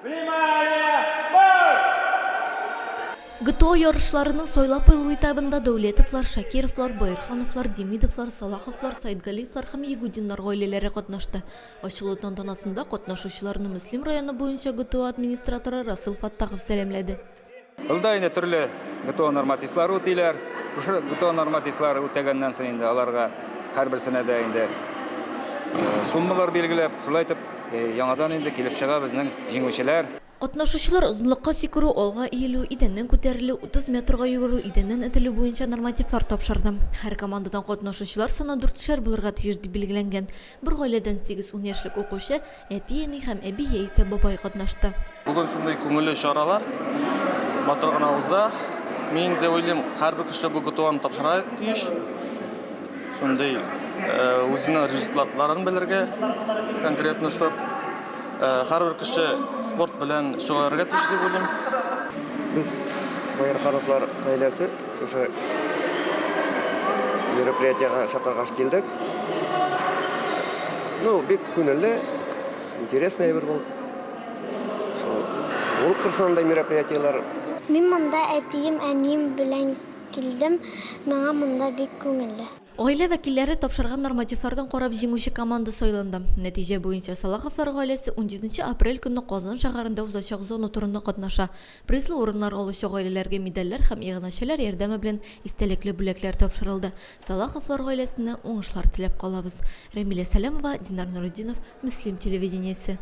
Внимание! Марш! ГТО ярышларының сайлап алу этабында Дәүләтовлар, Шакировлар, Байырхановлар, Демидовлар, Салаховлар, Саитгалиевлар һәм Ягудиннар гаиләләре катнашты. Ачылу тантанасында катнашучыларны Мөслим районы буенча ГТО администраторы Расил Фаттахов сәламләде. Елда инде төрле ГТО нормативлары үтиләр. Шушы ГТО нормативлары үтәгәннән соң инде аларга һәрберсенә дә инде суммалар билгеләп, шулай итеп яңадан инде килеп чыга безнең җиңүчеләр. Катнашучылар озынлыкка сикерү, алга иелү, идәннән күтәрелү, 30 метрга йөгерү, идәннән этелү буенча нормативлар тапшырды. Һәр командадан катнашучылар саны дүртешәр булырга тиеш дип билгеләнгән. Бер гаиләдән сигез-ун яшьлек укучы, әти-әни һәм әби яисә бабай катнашты. Бүген шундый күңелле чаралар матур гына уза. Мин инде уйлыйм, һәрбер кеше бу ГТОны тапшырырга тиеш. Шундый үзенең результатларын белергә, конкретно чтоб һәрбер кеше спорт белән шөгыльләнергә тиеш дип уйлыйм. Без, Байырхановлар гаиләсе, шушы мероприятиегә чакыргач килдек. Ну, бик күңелле, интересный әйбер булды. Шул булып торсын андый мероприятиеләр. Мин монда әтием, әнием белән килдем, миңа монда бик күңелле. Гаилә вәкилләре тапшырган нормативлардан карап җиңүче команда сайланды. Нәтиҗә буенча Салаховлар гаиләсе унҗиденче апрель көнне Казан шәһәрендә узачак зона турында катнаша. Призлы урыннар алучы гаиләләргә медальләр һәм иганәчеләр ярдәме белән истәлекле бүләкләр тапшырылды. Салаховлар гаиләсенә уңышлар теләп калабыз. Рәмилә Сәләмова, Динар Нуретдинов, Мөслим телевидениесе.